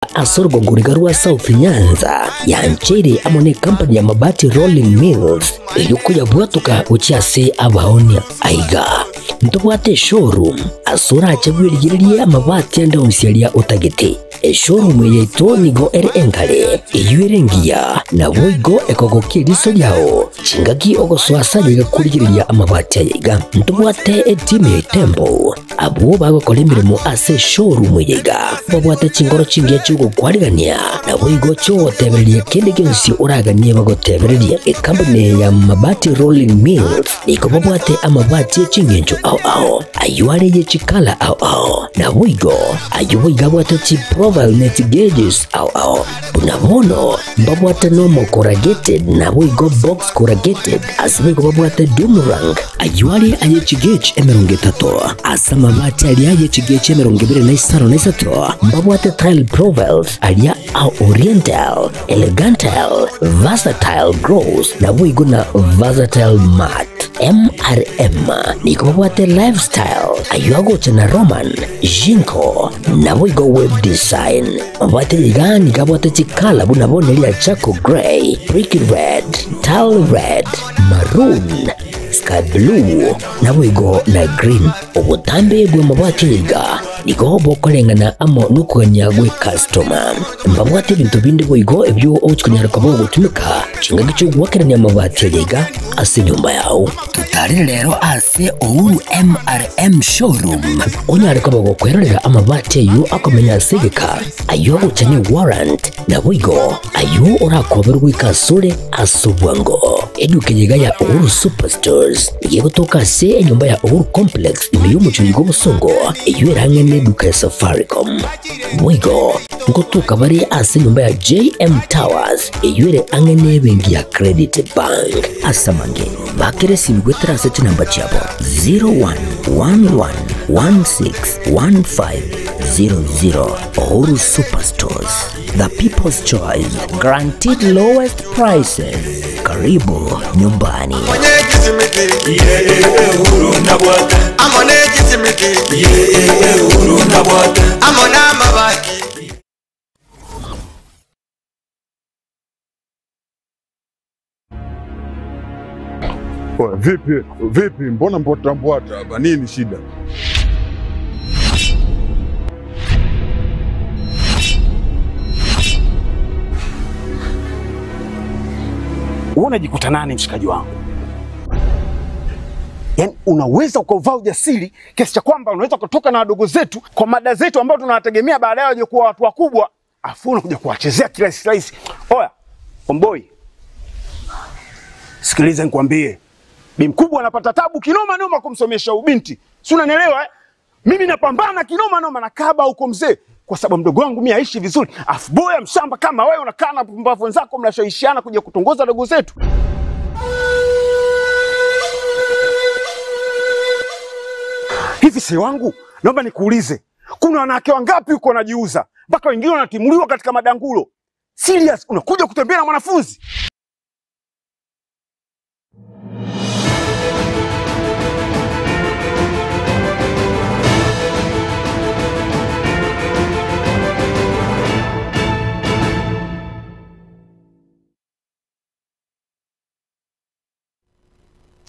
Ase orogongo riga rwa South Nyanza yancheire amo necompany ya Mabati Rolling Mills erio koyabwatoka gochia ase abaonia. Aiga ntobwate eshowroom ase orache bwerigererie amabati ande onsi aria otagete. Eshowroom eye yaito nigo ere engare, eyio ere engiya, naboigo ekogokia eriso riao chingaki ogosoa ase ayaiga korigereria amabati ayaiga. Ntobwate etimu ya Itembo Abwo bagokora emeremo ase eshowroom eye iga babwate chingoro chingiya chi'ogokwarigania, naboigo chi'ogotebereria kende gionsi oraganie bagotebererie. Ekampuni eye ya Mabati Rolling Mills nigo babwate amabati e chingencho ao ao, ayio are ye chikala ao ao, naboigo ayio boigo abwate chiprofile ne chigauges ao ao. Buna bono mbabwate normal corrugated naboigo box corrugated, ase boigo babwate doomerang. Ayio are aye chigauge 30, ase amabati aria aye chigauge 23 mbabwate tile profiles aria a oriental, elegantal, versatile gloss naboigo na versatile matte. MRM nigo babwate lifestyle, ayio agocha na Roman, Jinko, naboigo web design. Mabwate iga nigo abwate chikala buna bono eria charcoal grey, brick red, tile red, maroon, sky blue, naboigo na green. Obotambe bw'amabwate iga nigo bokoreng'ana amo nokogania gw'ecustoma. Mbabwate ebinto binde boigo ebio ogochi konyara koba ogotumeka chingaki chi'ogoakerania amabati aya iga ase enyomba yao. Totarere rero ase Uhuru MRM Showroom onyare koba gokwerorera amabati ayio akomenya ase egeka, ayio agocha ne warrant, naboigo ayio orakoberwe goika asore ase obwango. Eduka eye iga ya Uhuru Superstores nigo egotoka ase enyomba ya Uhuru Complex ime y'omochie oyo bw'obosongo eyio ere ang'e neduka ya Safaricom. Boigo ngotoka bare ase enyomba ya JM Towers eyio ere ang'e nebenki ya Credit Bank. Ase amange, bakera esimi goetera ase chinamba chiabo 0111161500. Uhuru Superstores, the people's choice, guaranteed lowest prices. Karibu nyumbani. Oya, vipi vipi, mbona mbwata mbwata hapa? Nini shida? Wewe unajikuta nani mshikaji wangu? Yaani unaweza ukauvaa ujasiri kiasi cha kwamba unaweza ukatoka na wadogo zetu kwa mada zetu ambao tunawategemea baadaye waje kuwa watu wakubwa, afu unakuja kuwachezea kirahisi rahisi. Oya, omboi, sikiliza nikwambie, bi mkubwa anapata tabu kinoma noma kumsomesha ubinti, si unanielewa eh? Mimi napambana kinoma noma na kaba huko mzee, kwa sababu mdogo wangu mimi aishi vizuri, afu boya mshamba kama wewe unakaa na pumbavu wenzako mnashawishiana kuja kutongoza dogo zetu. Hivi si wangu, naomba nikuulize, kuna wanawake wangapi huko wanajiuza mpaka wengine wanatimuliwa katika madangulo? Serious, unakuja kutembea na mwanafunzi?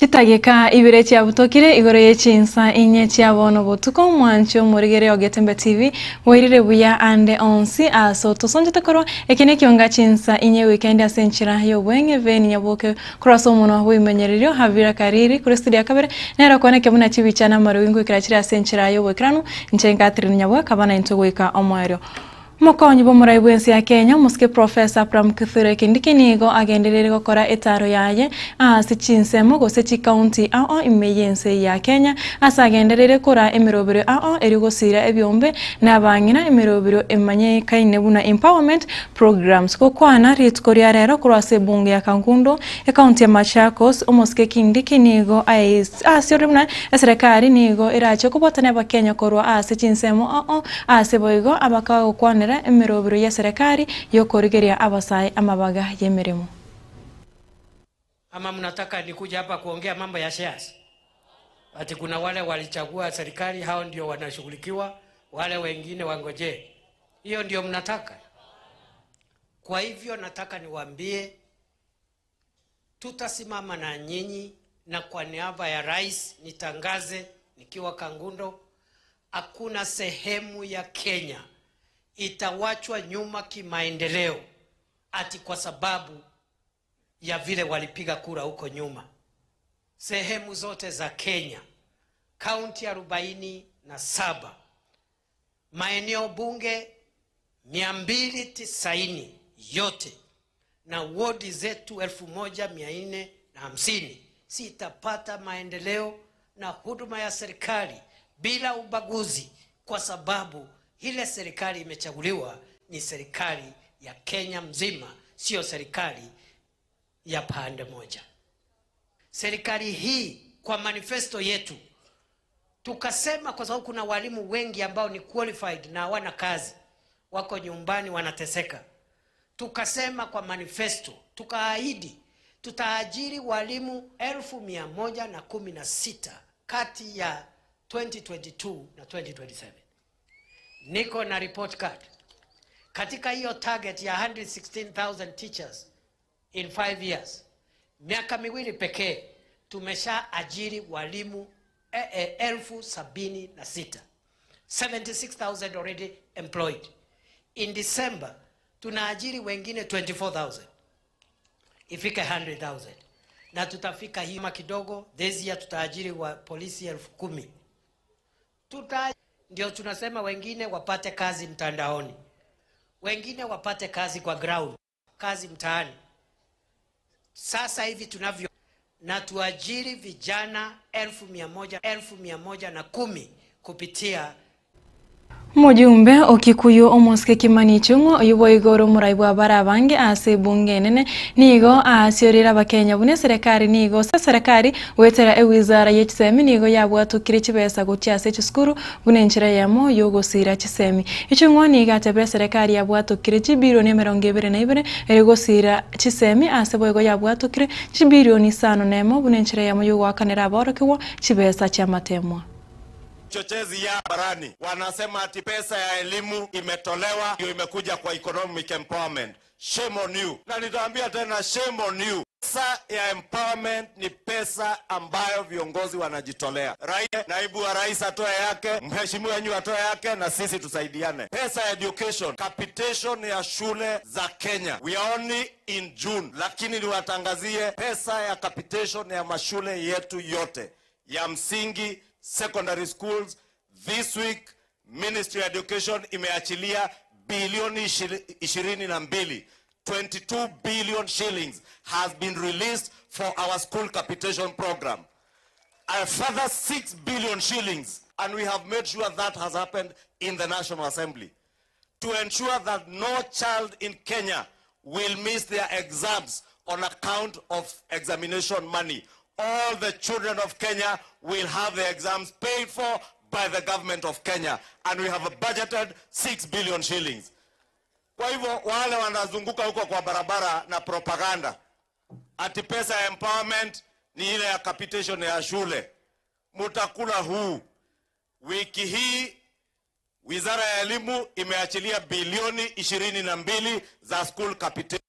Chitageka ibere chiabutokire igoro ye chinsa inye chia bono botuko omwanchi omorigere o Getembe TV bwairire buya ande onsi ase otosonchete korwa eke nekionga chinsa inye weekend ase enchera y'obweng'e Veni Nyaboke korwa ase omonwa bw'ebimenyererio Havira Kariri korwa estudio ya kabere nere okwana buna chibicha na amariogi ngoikera chire ase enchera y'oboikeranu inche Catherine Nyaboke abana intwe goika omoerio. Omokonyi bw'omorai bw'ense ya Kenya, omosike Professor Abraham Kithure Kindiki nigo agenderere gokora etaro yaye ase chinsemo gose chikaunti ao ime y'ense ya Kenya ase agenderere kora emerobero ao eri gosira ebiombe na abang'ina emerobero emanyekaine buna empowerment programs. Gokwana rituko ria rero korwa ase ebunge ya Kangundo ekaunti ya Machakos, omosike Kindiki nigo asiorire buna eserekari nigo erache kobwatania abakenya korwa ase chinsemo ao ase boigo abakagokwanera emerobero ya serikali yokorigeria abasae amabaga y'emirimo. Ama mnataka nikuja hapa kuongea mambo ya shares? Ati kuna wale walichagua serikali, hao ndio wanashughulikiwa, wale wengine wangojee. Hiyo ndio mnataka? Kwa hivyo nataka niwaambie tutasimama na nyinyi, na kwa niaba ya rais nitangaze nikiwa Kangundo, hakuna sehemu ya Kenya itawachwa nyuma kimaendeleo ati kwa sababu ya vile walipiga kura huko nyuma. Sehemu zote za Kenya, kaunti 47, maeneo bunge 290 yote na wodi zetu 1450 sitapata maendeleo na huduma ya serikali bila ubaguzi, kwa sababu ile serikali imechaguliwa ni serikali ya Kenya mzima, sio serikali ya pande moja. Serikali hii kwa manifesto yetu tukasema, kwa sababu kuna walimu wengi ambao ni qualified na hawana kazi, wako nyumbani wanateseka. Tukasema kwa manifesto, tukaahidi tutaajiri walimu 116,000 kati ya 2022 na 2027. Niko na report card katika hiyo target ya 116,000 teachers in 5 years, miaka miwili pekee tumesha ajiri walimu 76,000, 76,000 already employed. In December tunaajiri wengine 24,000 ifike 100,000 na tutafika hima kidogo. This year tutaajiri wa polisi 10,000. Tuta ndio tunasema wengine wapate kazi mtandaoni, wengine wapate kazi kwa ground, kazi mtaani. Sasa hivi tunavyo na tuajiri vijana 100,000, 110,000 kupitia Mujumbe okikuyu omosike Kimani Ichung'wa oyu boigo omorai bwa bara abange ase ebunge enene nigo aasiorire abakenya buna eserekari nigo ase eserekari goetera ewizara ya chisemi nigo yabwatokire chibesa gochia ase chisukuru buna enchera eyemo yogosira chisemi. Ichung'wa nigo atebire eserekari yabwatokire chibilioni 22 ere gosira chisemi ase boigo yabwatokire chibilioni 5 buna enchera eyemo yogoakanera aborokigwa chibesa chiamatemwa. Chochezi ya barani wanasema ati pesa ya elimu imetolewa ndio imekuja kwa economic empowerment. Shame on you. Na nitaambia tena shame on you. Pesa ya empowerment ni pesa ambayo viongozi wanajitolea. Rais, naibu wa rais atoe yake, mheshimiwa wenyu atoe yake, na sisi tusaidiane. Pesa ya education, capitation ya shule za Kenya. We are only in June, lakini niwatangazie pesa ya capitation ya mashule yetu yote ya msingi, secondary schools. This week Ministry of Education imeachilia bilioni 22. 22 billion shillings has been released for our school capitation program. A further 6 billion shillings, and we have made sure that has happened in the National Assembly, to ensure that no child in Kenya will miss their exams on account of examination money. All the children of Kenya will have their exams paid for by the government of Kenya, and we have budgeted 6 billion shillings. Kwa hivyo wale wanazunguka huko kwa barabara na propaganda ati pesa ya empowerment ni ile ya capitation ya shule, mutakula huu. Wiki hii Wizara ya Elimu imeachilia bilioni 22 za school capitation.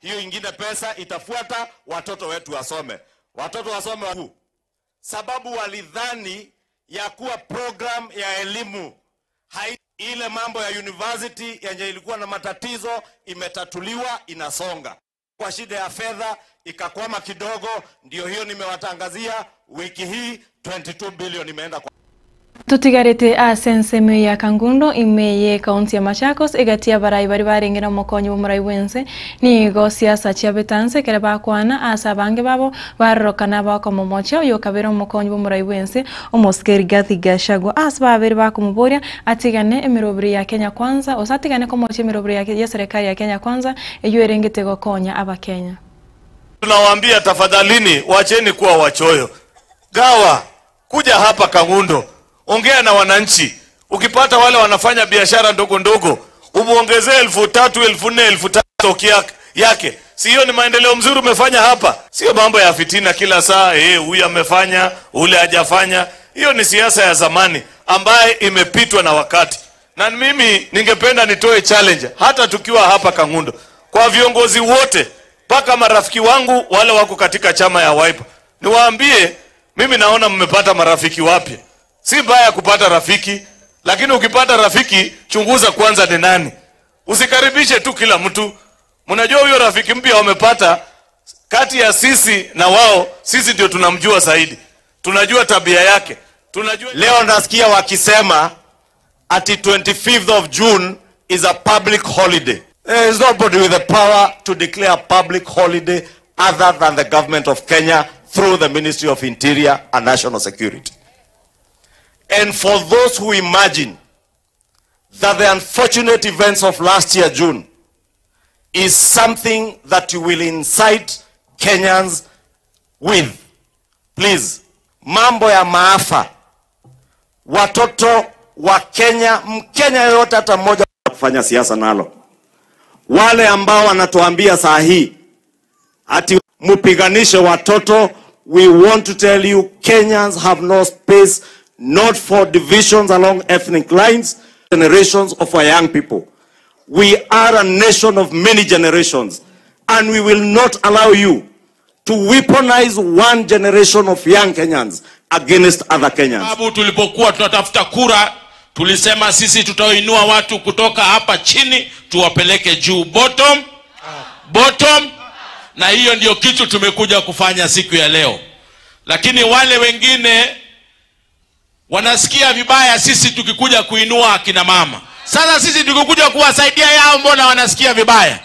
Hiyo ingine pesa itafuata, watoto wetu wasome. Watoto wasome huu. Sababu walidhani ya kuwa program ya elimu hai, ile mambo ya university yenye ilikuwa na matatizo imetatuliwa, inasonga. Kwa shida ya fedha ikakwama kidogo, ndio hiyo nimewatangazia wiki hii 22 billion imeenda kwa Tutigarite ase ensemo ya Kangundo ime ye kaunti ya Machakos egatia barai bari barengera omokonyi bwa bwense nigo siasa chiabetanse kere bakwana ase abange babo barorokana bakomomocha oyo kabere omokonyi bwa bwense omosike Rigathi Gachagua ase babere bakomoboria atigane emirobiri ya Kenya Kwanza osatigane komocha emirobiri ya serikali ya Kenya Kwanza eyo erengete gokonya abakenya. Tunawaambia tafadhalini, wacheni kuwa wachoyo. Gawa, kuja hapa Kangundo, ongea na wananchi. Ukipata wale wanafanya biashara ndogo ndogo, umuongezee 3,000, 4,000, 5,000 yake. Si hiyo ni maendeleo mzuri umefanya hapa? Sio mambo ya fitina kila saa, huyu amefanya, ule hajafanya. Hiyo ni siasa ya zamani ambaye imepitwa na wakati. Na mimi ningependa nitoe challenge hata tukiwa hapa Kangundo kwa viongozi wote, mpaka marafiki wangu wale wako katika chama ya Wiper, niwaambie mimi naona mmepata marafiki wapya. Si mbaya kupata rafiki, lakini ukipata rafiki chunguza kwanza ni nani. Usikaribishe tu kila mtu. Mnajua huyo rafiki mpya wamepata, kati ya sisi na wao, sisi ndio tunamjua zaidi, tunajua tabia yake, tunajua. Leo nasikia wakisema ati 25th of June is a public holiday. There is nobody with the power to declare a public holiday other than the government of Kenya through the Ministry of Interior and National Security. And for those who imagine that the unfortunate events of last year, June, is something that you will incite Kenyans with, please, mambo ya maafa, watoto wa Kenya, Mkenya yoyote hata mmoja kufanya siasa nalo. Wale ambao wanatuambia saa hii ati mupiganishe watoto, we want to tell you Kenyans have no space not for divisions along ethnic lines, generations of our young people. We are a nation of many generations and we will not allow you to weaponize one generation of young Kenyans against other Kenyans. Sababu tulipokuwa tunatafuta kura tulisema sisi tutainua watu kutoka hapa chini tuwapeleke juu, bottom bottom, na hiyo ndio kitu tumekuja kufanya siku ya leo. Lakini wale wengine wanasikia vibaya sisi tukikuja kuinua akina mama. Sasa sisi tukikuja kuwasaidia yao, mbona wanasikia vibaya?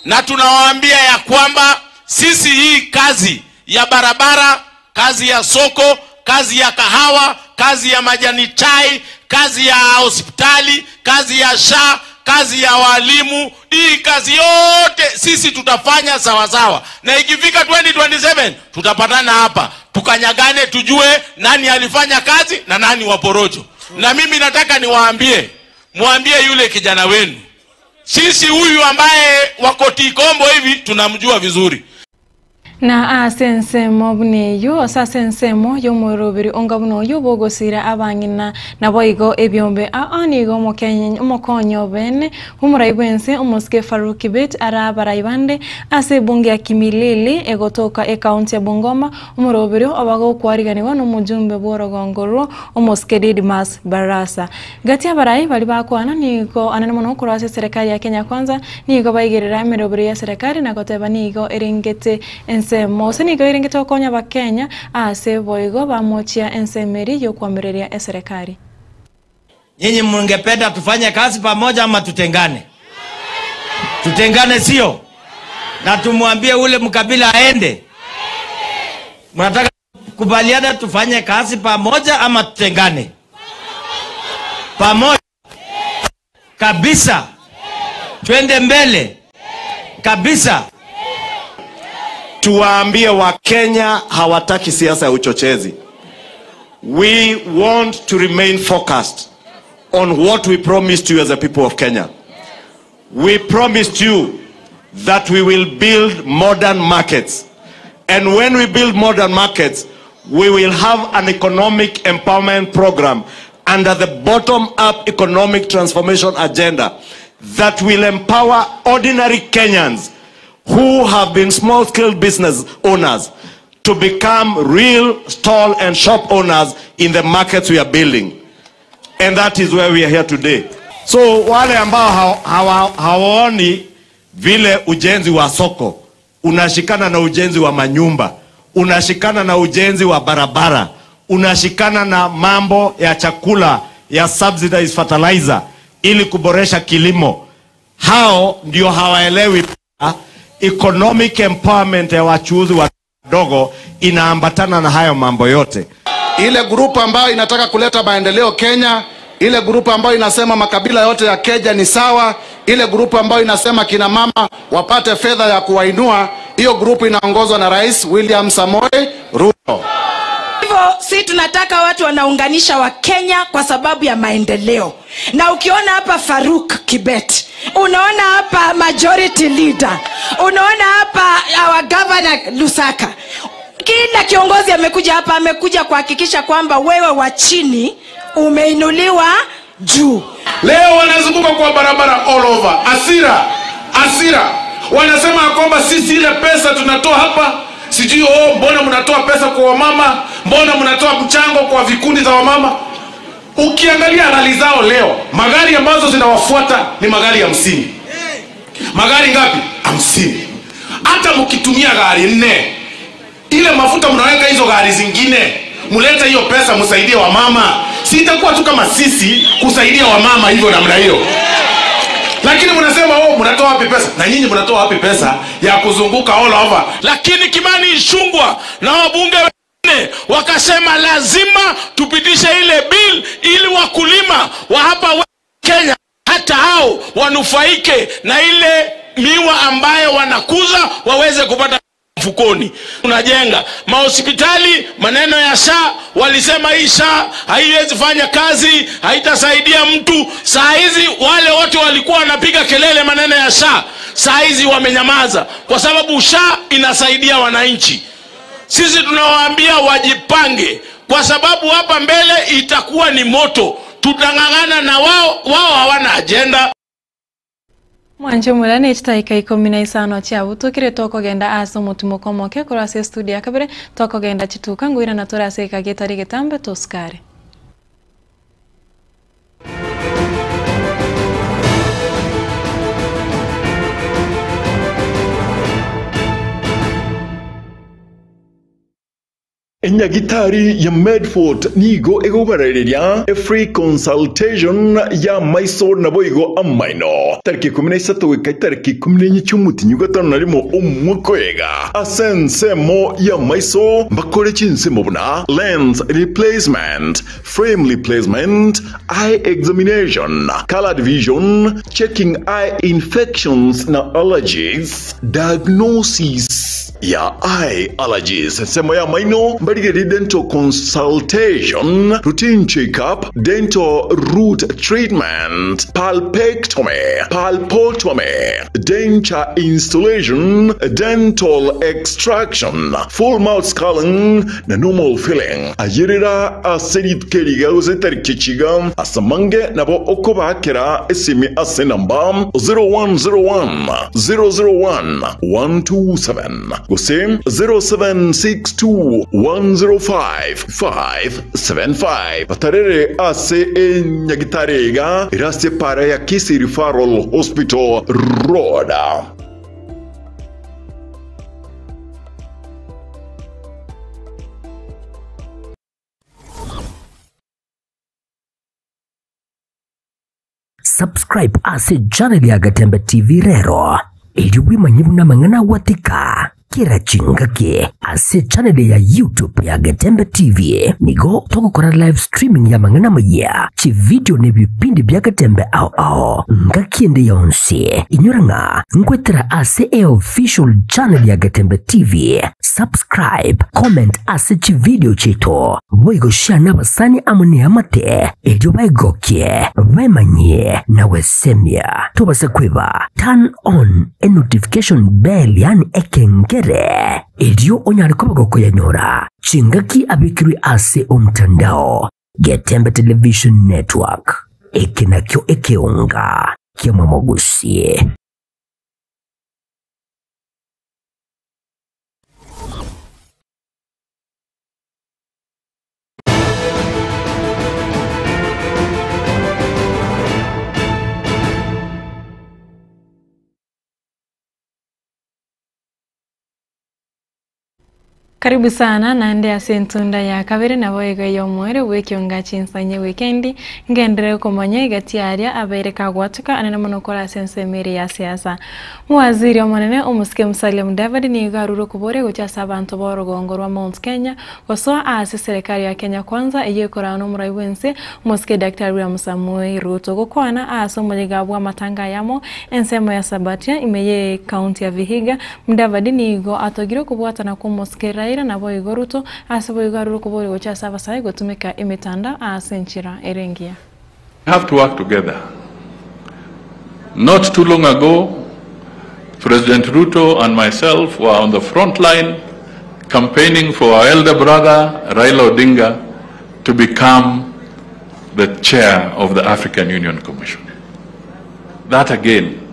Na tunawaambia ya kwamba sisi hii kazi ya barabara, kazi ya soko, kazi ya kahawa, kazi ya majani chai, kazi ya hospitali, kazi ya SHA, kazi ya walimu, hii kazi yote sisi tutafanya sawasawa, na ikifika 2027 tutapatana hapa tukanyagane, tujue nani alifanya kazi na nani waporojo. Na mimi nataka niwaambie, mwambie yule kijana wenu, sisi huyu ambaye wako Tikombo hivi tunamjua vizuri. Na ase ensemo buna eywo ase ase ensemo y'omoroberi onga buna oyo bogosira abang'ina nabo igo ebiombe aa nigo omokonyo bene omorai bwense omosike Farouk Kibet arabarai bande ase ebunge ya Kimilili egotoka ekaunti ya Bungoma omoroberi obagokwariganiwa na omojumbe bwa orogongo rwo omosike Didmus Barasa. Gati abarai bari bakwana nigo anene mono korwa ase serikali ya Kenya Kwanza nigo baigerera emeroberi ya serikali na goteba nigo erengete ensemo ase nigo erengete gokonya abakenya ase boigo bamochia ensemeri yokwamireria eserikali. Nyinyi mungependa tufanye kazi pamoja ama tutengane? Tutengane, sio? Na tumwambie ule mkabila aende. Mnataka kubaliana tufanye kazi pamoja ama tutengane? Pamoja kabisa, twende mbele kabisa. Tuwaambie Wakenya hawataki siasa ya uchochezi. We want to remain focused on what we promised you as a people of Kenya. We promised you that we will build modern markets. And when we build modern markets, we will have an economic empowerment program under the bottom-up economic transformation agenda that will empower ordinary Kenyans who have been small-scale business owners to become real stall and shop owners in the markets we are building. And that is where we are here today. So wale ambao hawaoni vile ujenzi wa soko unashikana na ujenzi wa manyumba, unashikana na ujenzi wa barabara, unashikana na mambo ya chakula ya subsidized fertilizer ili kuboresha kilimo, hao ndio hawaelewi economic empowerment ya wachuuzi wadogo inaambatana na hayo mambo yote. Ile grupu ambayo inataka kuleta maendeleo Kenya, ile grupu ambayo inasema makabila yote ya Kenya ni sawa, ile grupu ambayo inasema kina mama wapate fedha ya kuwainua, hiyo grupu inaongozwa na Rais William Samoei Ruto. Hivyo si tunataka watu wanaunganisha wa Kenya kwa sababu ya maendeleo. Na ukiona hapa Farouk Kibet, unaona hapa majority leader, unaona hapa our governor Lusaka, kila kiongozi amekuja hapa, amekuja kuhakikisha kwamba wewe wa chini umeinuliwa juu. Leo wanazunguka kwa barabara all over, asira asira, wanasema ya kwamba sisi ile pesa tunatoa hapa sijui, oh, mbona mnatoa pesa kwa wamama, mbona mnatoa mchango kwa vikundi za wamama? Ukiangalia rali zao leo, magari ambazo zinawafuata ni magari hamsini. Magari ngapi? Hamsini. Hata mkitumia gari nne, ile mafuta mnaweka hizo gari zingine, mlete hiyo pesa msaidie wamama. Si itakuwa tu kama sisi kusaidia wamama hivyo namna hiyo? Lakini mnasema oh, mnatoa wapi pesa? Na nyinyi mnatoa wapi pesa ya kuzunguka all over? Lakini Kimani Ichung'wah na wabunge wengine wakasema lazima tupitishe ile bill ili wakulima wa hapa Kenya hata hao wanufaike na ile miwa ambayo wanakuza waweze kupata mfukoni. Tunajenga mahospitali, maneno ya SHA walisema hii SHA haiwezi fanya kazi, haitasaidia mtu. Saa hizi wale wote walikuwa wanapiga kelele maneno ya SHA, saa hizi wamenyamaza, kwa sababu SHA inasaidia wananchi. Sisi tunawaambia wajipange, kwa sababu hapa mbele itakuwa ni moto. Tutang'ang'ana na wao, wao hawana ajenda. Mwancho mulane chitaika 15 chiabutukire tokogenda ase omotumo moke korwa ase estudio ya kabere tokogenda chituka ngwirana tore ase eka getari getambe tosikare. Enyagitari ya Medford nigo egobareriria a free consultation ya maiso naboigo amaino tariki 13 goika tariki 14 chi'omotinyi gatano na rimo omwaka oyega ase ensemo ya maiso mbakore chinsemo buna lens replacement, frame replacement, eye examination, colored vision, checking eye infections na allergies, diagnosis ya eye allergies, ensemo ya maino mbarigeri dental consultation, routine checkup, dental root treatment, pulpectomy, pulpotomy, denture installation, dental extraction, full mouth scaling na normal filling. Ayerera aserit keriga uzetariki chiga asamange nabo okobakera esimi ase namba 0101 001 127 gose 0762 105 575 batarere ase enyagitarega erase para ya Kisii Referral Hospital Road. Subscribe ase channel ya Gatembe TV rero ili wimanye buna mang'ana watika kira chingaki ase channel ya YouTube ya Gatembe TV nigo togokora live streaming ya mang'ana maya chivideo ne bipindi bya Gatembe ao ao ngakiende yonsi inyora ng'a nkwetera ase e official channel ya Gatembe TV. Subscribe, comment ase chivideo cheto boigo share n'abasani amo neamate eryo baigokie bemanye nawe semia tobase kweba turn on a notification bell yani ekengere eryo onyare kobagokoyanyora chingaki abikirwe ase omtandao Getembe Television Network eke nakyo ekeunga kiamwamogusie. Karibu sana naende ase entunda ya kabere nabo igo ey'omwere bw'ekionga chinsanye wikendi ngendere komanya egati aria abeire kagwatuka anene mono kora ase ensemo ere ya siasa. Muwaziri omonene omosike Musalia Mudavadi nigo arure okobora gochia ase abanto ba orogongo rwa Mount Kenya gosoa ase serikali ya Kenya Kwanza eywo ekorana na omorai bwense omosike Daktari William Samoei Ruto gokwana ase omoyega bwa amatanga ayamo ensemo ya Sabatia ime ye county ya Vihiga. Mudavadi nigo atogire okobwatana kwa omosike Raila nabo igo Ruto ase boigo arure okobora gochia ase abasae gotumeka emitandao ase enchera ere engiya. We have to work together. Not too long ago, President Ruto and myself were on the front line campaigning for our elder brother, Raila Odinga, to become the chair of the African Union Commission. That again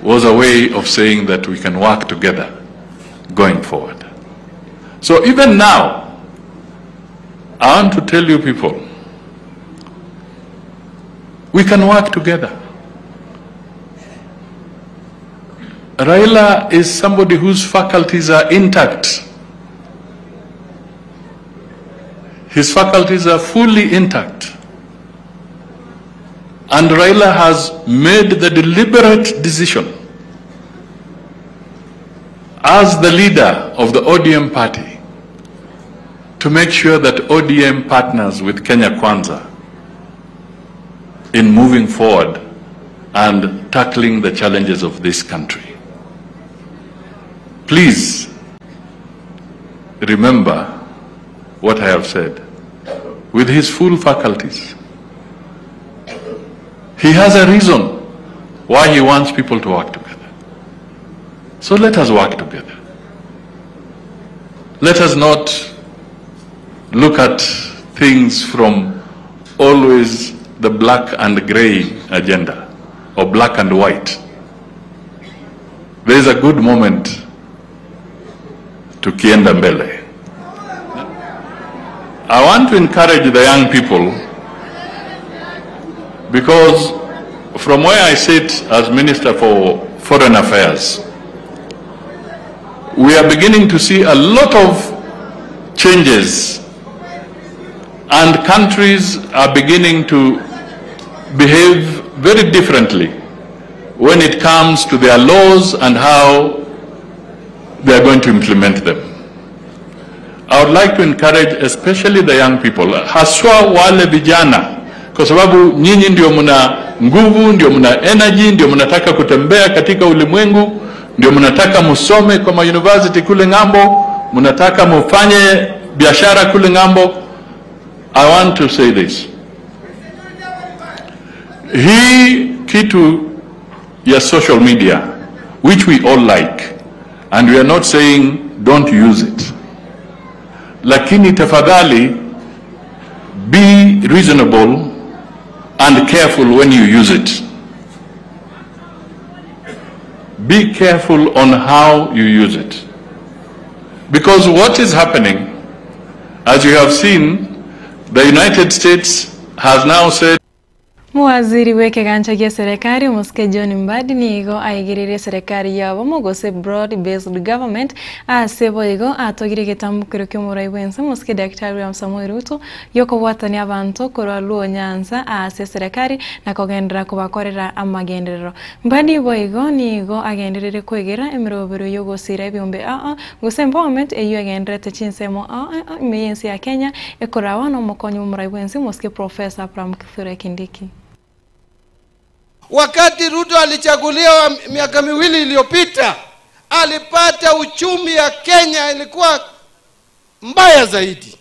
was a way of saying that we can work together going forward. So even now, I want to tell you people, we can work together. Raila is somebody whose faculties are intact. His faculties are fully intact. And Raila has made the deliberate decision as the leader of the ODM party to make sure that ODM partners with Kenya Kwanza in moving forward and tackling the challenges of this country. Please remember what I have said. With his full faculties, he has a reason why he wants people to work together. So let us work together. Let us not look at things from always the black and gray agenda or black and white. There is a good moment tukienda mbele. I want to encourage the young people because from where I sit as Minister for Foreign Affairs, we are beginning to see a lot of changes and countries are beginning to behave very differently when it comes to their laws and how they are going to implement them. I would like to encourage especially the young people, haswa wale vijana, kwa sababu nyinyi ndio mna nguvu, ndio mna energy, ndio mnataka kutembea katika ulimwengu, ndio mnataka musome kwa university kule ng'ambo, mnataka mufanye biashara kule ng'ambo. I want to say this. Hii kitu ya social media which we all like and we are not saying don't use it, lakini tafadhali be reasonable and careful when you use it. Be careful on how you use it. Because what is happening, as you have seen, the United States has now said Muwaziri w'ekigancha gia serikali Omosike John Mbadi nigo aigiririe serikali yabo mogose broad based government ase boigo atogire egetambukero kia omorai bwense Omosike Daktari William Samoei Ruto giokobwatania abanto korwa Luo Nyanza ase serikali na kogenderera kobakorera amagenderero. Mbadi boigo nigo agenderere kwegera emerobero yogosira ebiombe aa gose empowerment eywo egenderete chinsemo aa ime y'ense ya Kenya ekorawa na omokonyi bwa omorai bwense Omosike Professor Abraham Kithure Kindiki. Wakati Ruto alichaguliwa miaka miwili iliyopita, alipata uchumi ya Kenya ilikuwa mbaya zaidi.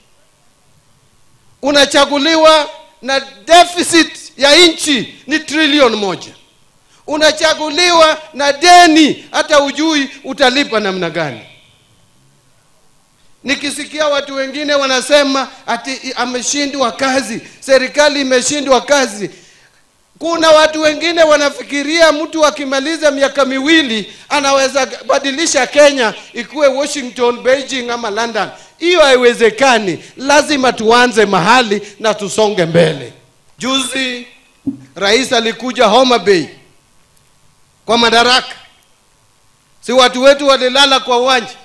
Unachaguliwa na deficit ya nchi ni trilioni 1. Unachaguliwa na deni hata ujui utalipa namna gani. Nikisikia watu wengine wanasema ati ameshindwa kazi, serikali imeshindwa kazi. Kuna watu wengine wanafikiria mtu akimaliza miaka miwili anaweza badilisha Kenya ikuwe Washington, Beijing ama London. Hiyo haiwezekani. Lazima tuanze mahali na tusonge mbele. Juzi rais alikuja Homa Bay kwa madaraka. Si watu wetu walilala kwa uwanja.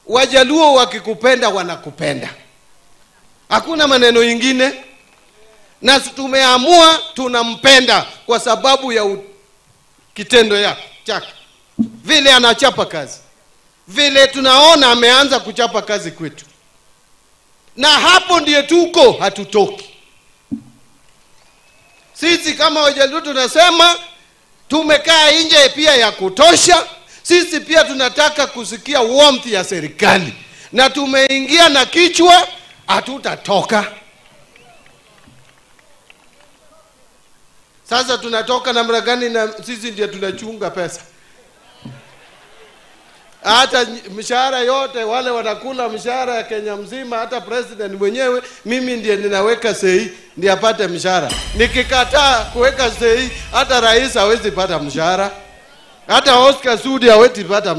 Wajaluo wakikupenda wanakupenda. Hakuna maneno ingine. Na tumeamua tunampenda kwa sababu ya kitendo chake. Vile anachapa kazi. Vile tunaona ameanza kuchapa kazi kwetu. Na hapo ndiye tuko, hatutoki. Sisi kama Wajaluo tunasema tumekaa nje pia ya kutosha. Sisi pia tunataka kusikia warmth ya serikali. Na tumeingia na kichwa, hatutatoka. Sasa tunatoka namna gani na sisi ndiye tunachunga pesa? Hata mshahara yote wale wanakula mshahara ya Kenya mzima, hata president mwenyewe mimi ndiye ninaweka sei ndiye apate mshahara. Nikikataa kuweka sei, hata rais hawezi pata mshahara, hata Oscar Sudi hawezi pata.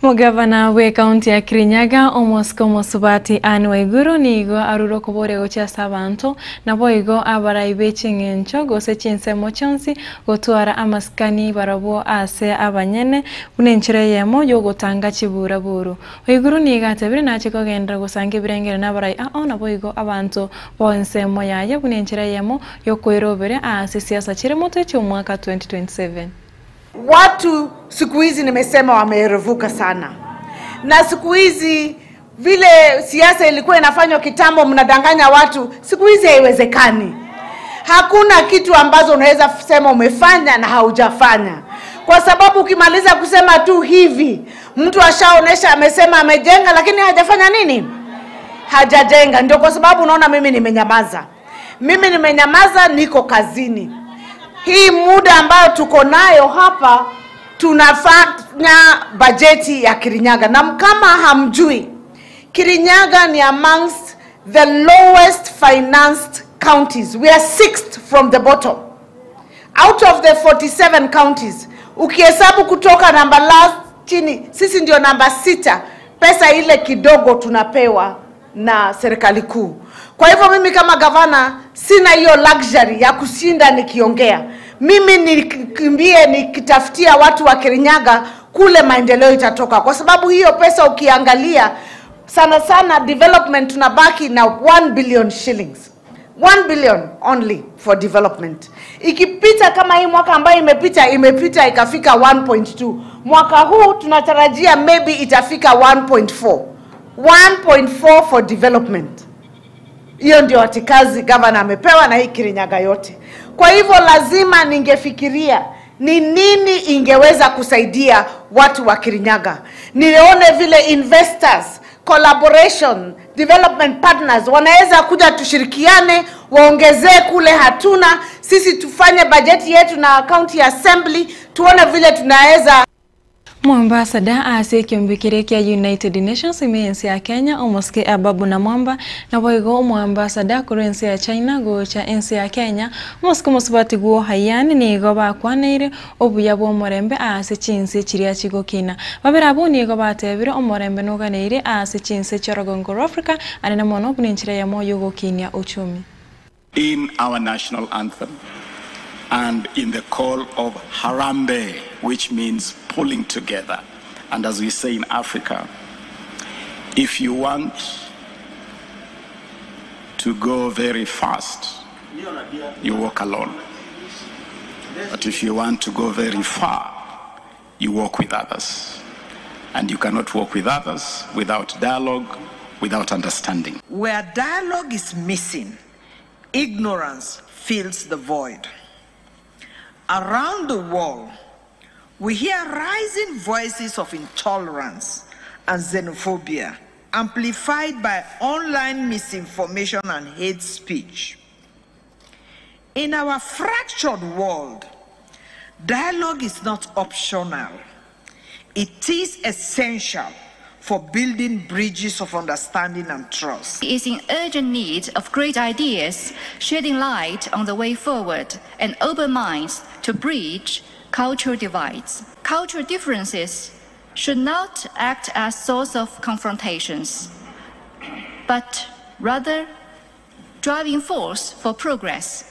Omogavana bw'ekaunti ya Kirinyaga, omosike omosubati Anne Waiguru nigo arure okoboria gochia ase abanto, naboigo abarai be ching'encho gose chinsemo chionsi gotwara amasikani barabwo ase abanyene buna enchera eyemo yogotanga chiburaburu. Waiguru nigo atebire nache kogenderera gosanga ebirengero na abarai ao naboigo abanto b'ensemo yaye buna enchera eyemo yokoirobera ase siasa chire motwe chi'omwaka 2027. Watu siku hizi nimesema wameerevuka sana, na siku hizi vile siasa ilikuwa inafanywa kitambo, mnadanganya watu, siku hizi haiwezekani. Hakuna kitu ambazo unaweza sema umefanya na haujafanya, kwa sababu ukimaliza kusema tu hivi, mtu ashaonesha amesema amejenga, lakini hajafanya nini? Hajajenga. Ndio kwa sababu unaona mimi nimenyamaza, mimi nimenyamaza, niko kazini. Hii muda ambayo tuko nayo hapa tunafanya bajeti ya Kirinyaga, na kama hamjui, Kirinyaga ni amongst the lowest financed counties. We are sixth from the bottom out of the 47 counties. Ukihesabu kutoka namba last chini, sisi ndio namba sita, pesa ile kidogo tunapewa na serikali kuu. Kwa hivyo mimi kama gavana sina hiyo luxury ya kushinda nikiongea. Mimi nikimbie nikitafutia watu wa Kirinyaga kule maendeleo itatoka, kwa sababu hiyo pesa ukiangalia sana sana development tunabaki na 1 billion shillings. 1 billion only for development. Ikipita kama hii mwaka ambayo imepita imepita ikafika 1.2. Mwaka huu tunatarajia maybe itafika 1.4. 1.4 for development. Hiyo ndio watikazi gavana amepewa na hii Kirinyaga yote. Kwa hivyo lazima ningefikiria ni nini ingeweza kusaidia watu wa Kirinyaga, nione vile investors, collaboration, development partners wanaweza kuja tushirikiane, waongezee kule hatuna sisi, tufanye bajeti yetu na county assembly, tuone vile tunaweza Mombasada ase ekiombekire kia United Nations ime ense ya Kenya omosike Ababu Namwamba naboigo omoambasada korwa ense ya China gocha ense ya Kenya omosike omosubati gwo Haiyan nigo bakwaneire obuya bwa omorembe ase chinse chiria chigokina. Babere abwo nigo batebire omorembe noganeire ase chinse chia orogongo rwa Africa anene mono buna enchera eyemo yogokinia uchumi. In our national anthem and in the call of Harambe, which means pulling together. And as we say in Africa, if you want to go very fast, you walk alone. But if you want to go very far, you walk with others. And you cannot walk with others without dialogue, without understanding. Where dialogue is missing, ignorance fills the void. Around the world, we hear rising voices of intolerance and xenophobia, amplified by online misinformation and hate speech. In our fractured world, dialogue is not optional. It is essential for building bridges of understanding and trust. Is in urgent need of great ideas, shedding light on the way forward and open minds to bridge cultural divides. Cultural differences should not act as source of confrontations, but rather driving force for progress.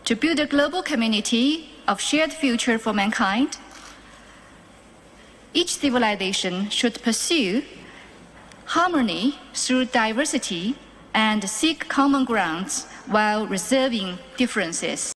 To build a global community of shared future for mankind, each civilization should pursue harmony through diversity and seek common grounds while reserving differences.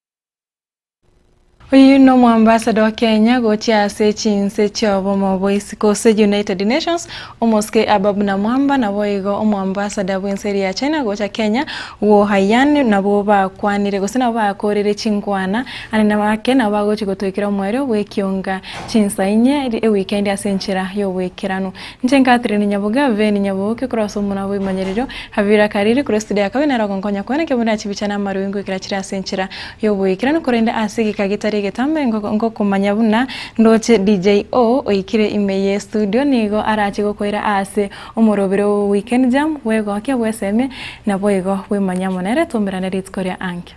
Oyu no omoambassador wa Kenya gochia ase chinse chia obomo bwa isiko ase United Nations omosike Ababu Namwamba naboigo omoambassador bwa ense eria ya China gocha Kenya Wo Haiyan nabo bakwanire gose nabo bakorire chinkwana anene bake nabo bagochi gotoikera omwero bwa ekionga chinsa inye eweekend ase enchera ya obwekeranu. Inche Catherine Nyaboga Veni Nyaboke korwa ase omona bwa emanyerero Havira Kariri korwa estudio ya kabere nero ogonkonya kwane kebuna chibicha na amaruingo ekero chire ase enchera ya obwekeranu korende ase egeka getari. egetambe ngokomanya buna ndoche DJ O oikire ime ye studio nigo arache gokoira ase omorobere o Weekend Jam bwegokia bweseme naboigo bwemanya amo nere tomerane rituko ria ankio.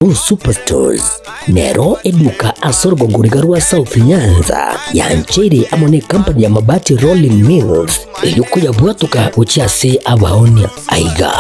Uhuru Superstores nero eduka ase orogongo riga rwa South Nyanza yancheire amo ne company ya Mabati Rolling Mills eyio koyabwatoka gochia ase abaonia. Aiga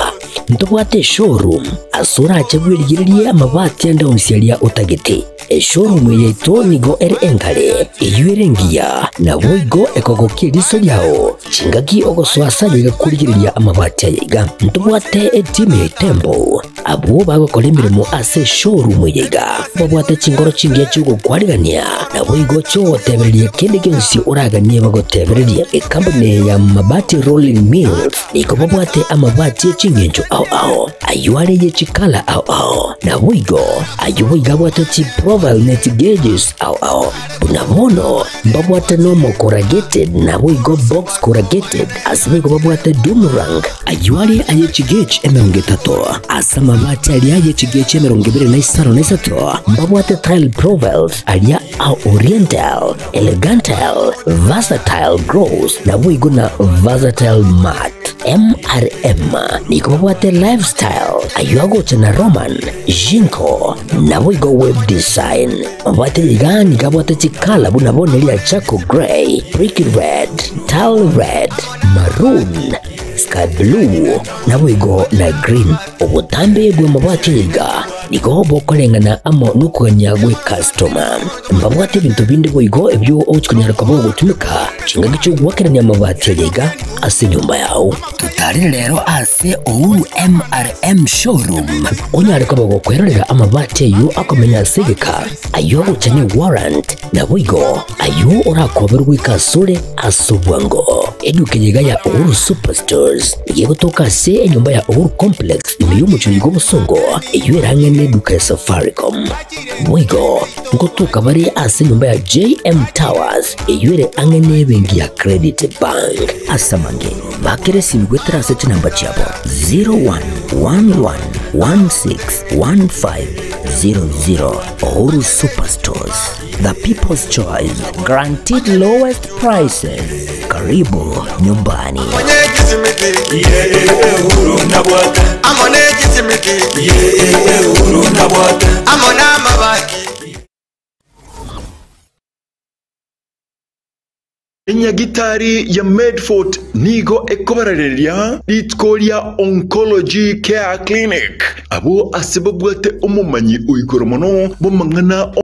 ntobwate eshowroom ase orache bwerigererie amabati ande onsi aria otagete. Eshowroom eye yaito nigo ere engare, eyio ere engiya, naboigo ekogokia eriso riao chingaki ogosoa ase aye iga korigereria amabati aya iga. Ntobwate etimu ya Itembo Abwo bagokora emeremo ase eshowroom eye iga babwate chingoro chingiya chi'ogokwarigania, naboigo chi'ogotebereria kende gionsi oraganie bagotebererie. Ekampuni eye ya Mabati Rolling Mills nigo babwate amabati e ching'encho ao ao, ayio are ye chikala ao ao, naboigo ayio boigo abwate chiprofile ne chigeges ao ao. Buna bono mbabwate normal corrugated naboigo box corrugated, ase boigo babwate doom rank, ayio are aye chigauge 30, ase amabati aria aye chigauge 25, mbabwate tile profiles aria a oriental, elegantal, versatile gross naboigo na versatile matte. MRM nigo babwate lifestyle, ayio agocha na Roman, Jinko, naboigo web design. Mabwate iga nigo abwate chikala buna bono eria charcoal grey, brick red, tile red, maroon, sky blue, naboigo na green. Obotambe bw'amabati aya iga nigo bokoreng'ana amo nokogania gw'ecustoma. Mbabwate ebinto binde boigo ebio ogochia konyara koba ogotumeka chingaki chi'ogoakerania amabati aya iga ase enyomba yao. Totarire rero ase Uhuru MRM Showroom onyare koba gokwerorera amabati ayio akomenya ase egeka, ayio agocha ne warrant, naboigo ayio orakoberwe goika asore ase obwango. Eduka eye iga ya Uhuru Superstores nigo egotoka ase enyomba ya Uhuru Complex ime y'omochie oiga obosongo eyio ere ang'e neduka ya Safaricom. Boigo ngotoka bare ase enyomba ya JM Towers eyio ere ang'e nebenki ya Credit Bank. Ase amange, bakera esimi goetera ase chinamba chiabo 0111161500. Uhuru Superstores, the people's choice, guaranteed lowest prices. Karibu nyumbani. Enyagitari ya Medfort nigo ekobarareria rituko ria Oncology Care Clinic, abwo ase babwate omomanyi o igoro mono bw'amang'ana.